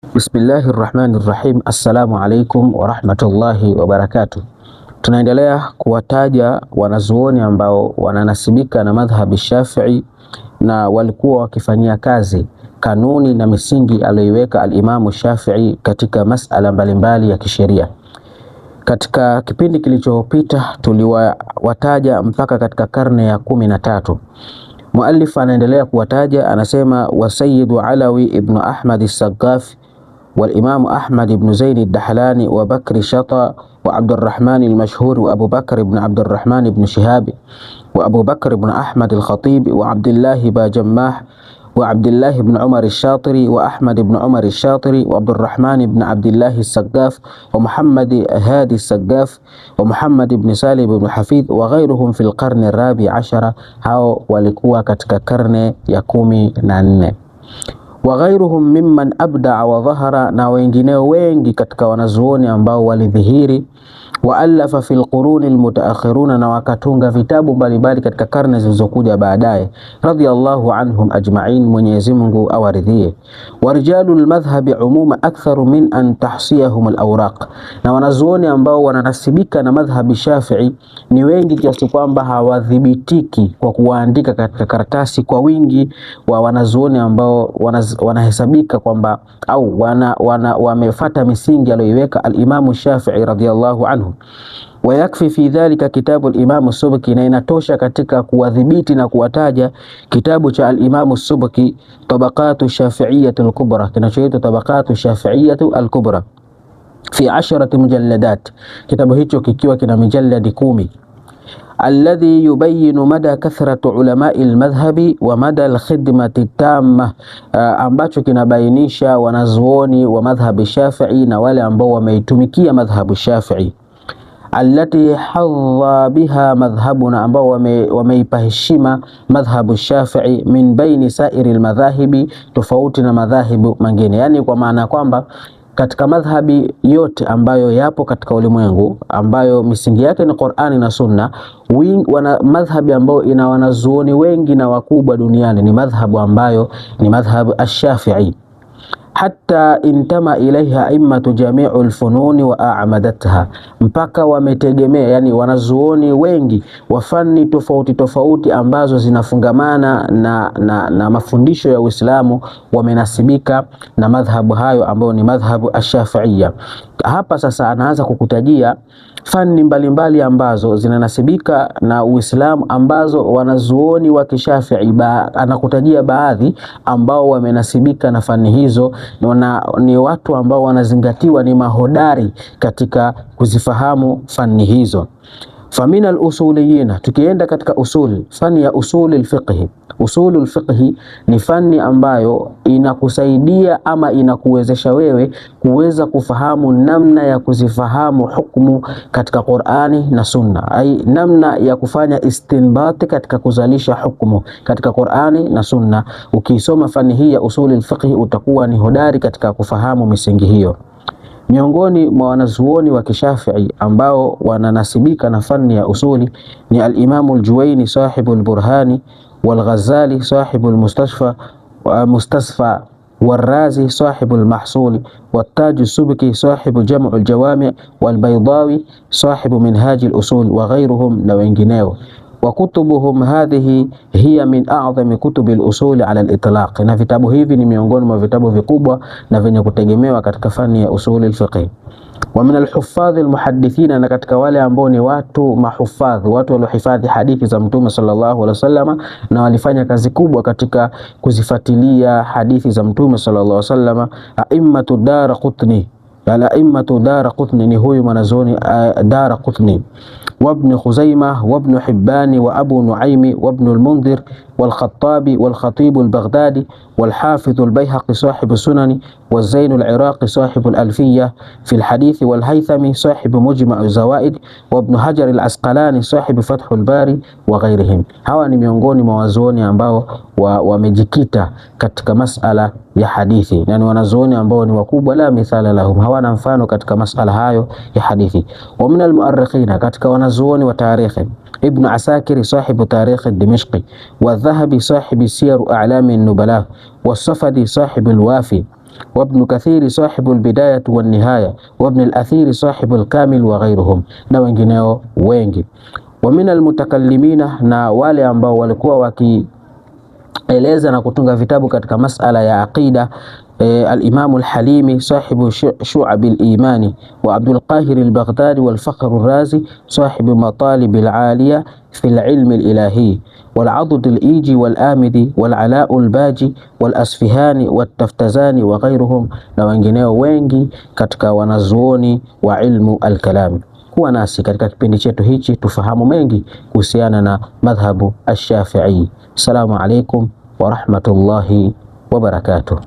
Bismillahi rahmani rahim. Assalamu alaikum warahmatullahi wabarakatuh. Tunaendelea kuwataja wanazuoni ambao wananasibika na madhhabi Shafii na walikuwa wakifanyia kazi kanuni na misingi aliyoiweka alimamu Shafii katika masala mbalimbali ya kisheria. Katika kipindi kilichopita tuliwataja mpaka katika karne ya 13. Muallif anaendelea kuwataja, anasema wasayidu Alawi ibnu Ahmad as-Saggafi والإمام أحمد بن زين الدحلاني وبكر شطا وعبد الرحمن المشهور وأبو بكر بن عبد الرحمن بن شهاب وأبو بكر بن أحمد الخطيب وعبد الله باجماح وعبد الله بن عمر الشاطري وأحمد بن عمر الشاطري وعبد الرحمن بن عبد الله السقاف ومحمد هادي السقاف ومحمد بن سالم بن حفيظ وغيرهم في القرن الرابع عشر. hao walikuwa katika karne ya 14. Wa ghairuhum mimman abdaa wa dhahara, na wengineo wengi katika wanazuoni ambao walidhihiri. Wa alafa fil quruni almutaakhiruna, na wakatunga vitabu mbalimbali katika karne zilizokuja baadaye. Radiyallahu anhum ajma'in, Mwenyezi Mungu awaridhie. Wa rijalu almadhhabi umuma aktharu min an tahsiyahum alawraq, na wanazuoni ambao wananasibika na madhhabi Shafi'i ni wengi kiasi kwamba hawadhibitiki kwa kuwaandika katika karatasi, kwa wingi wa wanazuoni ambao wanahesabika kwamba au wamefata misingi aliyoiweka al-Imamu Shafi'i radhiyallahu anhu. Wayakfi fi dhalika kitabu al-Imamu Subki, na inatosha katika kuwadhibiti na kuwataja kitabu cha al-Imamu Subki Tabaqatu Shafi'iyyah al-Kubra, kinachoitwa Tabaqatu Shafi'iyyah al-Kubra fi 10 mujalladat, kitabu hicho kikiwa kina mijalladi 10 alladhi yubayinu mada kathratu ulamai almadhhabi wa mada alkhidmati tamma, ambacho kinabainisha wanazuoni wa madhhabi Shafi'i na wale ambao wameitumikia madhhabu Shafi'i, allati hadha biha madhhabuna, ambao wameipa heshima madhhabu Shafi'i min baini sairi almadhahibi, tofauti na madhahibu mengine. Yani kwa maana kwamba katika madhhabi yote ambayo yapo katika ulimwengu ambayo misingi yake ni Qur'ani na Sunna, wana madhhabi ambayo ina wanazuoni wengi na wakubwa duniani ni madhhabu ambayo ni madhhabu ash-Shafi'i. Hatta intama ilaiha a'immatu jami'u al-fununi wa a'madatha, mpaka wametegemea, yani wanazuoni wengi wa fani tofauti tofauti ambazo zinafungamana na mafundisho ya Uislamu wamenasibika na madhhabu hayo ambayo ni madhhabu ash-Shafi'iyya. Hapa sasa anaanza kukutajia fani mbalimbali ambazo zinanasibika na Uislamu ambazo wanazuoni wa Kishafi'i anakutajia baadhi ambao wamenasibika na fani hizo, ni watu ambao wanazingatiwa ni mahodari katika kuzifahamu fani hizo. Famina al-usuliyina, tukienda katika usul, fani ya usulul fiqh. Usulul fiqh ni fani ambayo inakusaidia ama inakuwezesha wewe kuweza kufahamu namna ya kuzifahamu hukumu katika Qur'ani na Sunna, ai namna ya kufanya istinbati katika kuzalisha hukumu katika Qur'ani na Sunna. Ukisoma fani hii ya usulul fiqh utakuwa ni hodari katika kufahamu misingi hiyo. Miongoni mwa wanazuoni wa Kishafi'i ambao wananasibika na fani ya usuli ni al-Imamu al-Juwayni sahibu al-Burhani, wal-Ghazali sahibu al-Mustasfa wal-Razi sahibu al-Mahsuli, wat-Taj as-Subki sahibu Jam'u al-Jawami', wal-Baydawi sahibu Minhaj al-Usul wa ghayruhum, na wengineo. Wa kutubuhum hadhihi hiya min a'dhami kutubi al-usuli ala al-itlaq, na vitabu hivi ni miongoni mwa vitabu vikubwa na vyenye kutegemewa katika fani ya usuli al-fiqh. Wa min al-huffadh al-muhaddithina, na katika wale ambao ni watu mahuffadh, watu waliohifadhi hadithi za Mtume sallallahu alaihi wasallam na walifanya kazi kubwa katika kuzifuatilia hadithi za Mtume sallallahu alaihi wasallam, a'immatu Daraqutni, al-a'immatu Daraqutni ni huyu mwanazuoni Daraqutni, وابن خزيمة وابن حبان وأبو نعيم وابن المنذر والخطابي والخطيب البغدادي والحافظ البيهقي صاحب السنن والزين العراقي صاحب الألفية في الحديث والهيثمي صاحب مجمع الزوائد وابن حجر العسقلاني صاحب فتح الباري وغيرهم. Hawa ni miongoni mwa wanazuoni ambao wamejikita katika masala ya hadithi, na ni wanazuoni ambao ni wakubwa, la mithala lahum, hawana mfano katika masala hayo ya hadithi. Wa min almuarrikhina, katika wanazuoni wa tarikhi, Ibn Asakiri sahibu tarikh Dimishqi, wa Dhahabi sahibi Siyar A'lami an-Nubala, wa Safadi sahibu al-Wafi. Wa Ibn Kathiri sahibu al-Bidayah wa an-Nihaya, wa Ibn al-Athiri sahibu al-Kamil wa ghairuhum, na wengineo wengi. Wa min al-mutakallimina, na wale ambao walikuwa wakieleza na kutunga vitabu katika masala ya aqida, al-Imam al-Halimi sahibu Shu'ab al-Imani, wa Abdul Qahir al-Baghdadi wal Fakhr ar-Razi sahibu Matalib al-Aliya fi al-ilm al-ilahi, wal Adud al-Iji wal Amidi wal Ala al-Baji wal Asfihani wat Taftazani wa ghairuhum, na wengineo wengi katika wanazuoni wa ilmu al-kalam. Kuwa nasi katika kipindi chetu hichi tufahamu mengi kuhusiana na madhhabu ash-Shafi'i. Assalamu alaikum wa rahmatullahi wa barakatuh.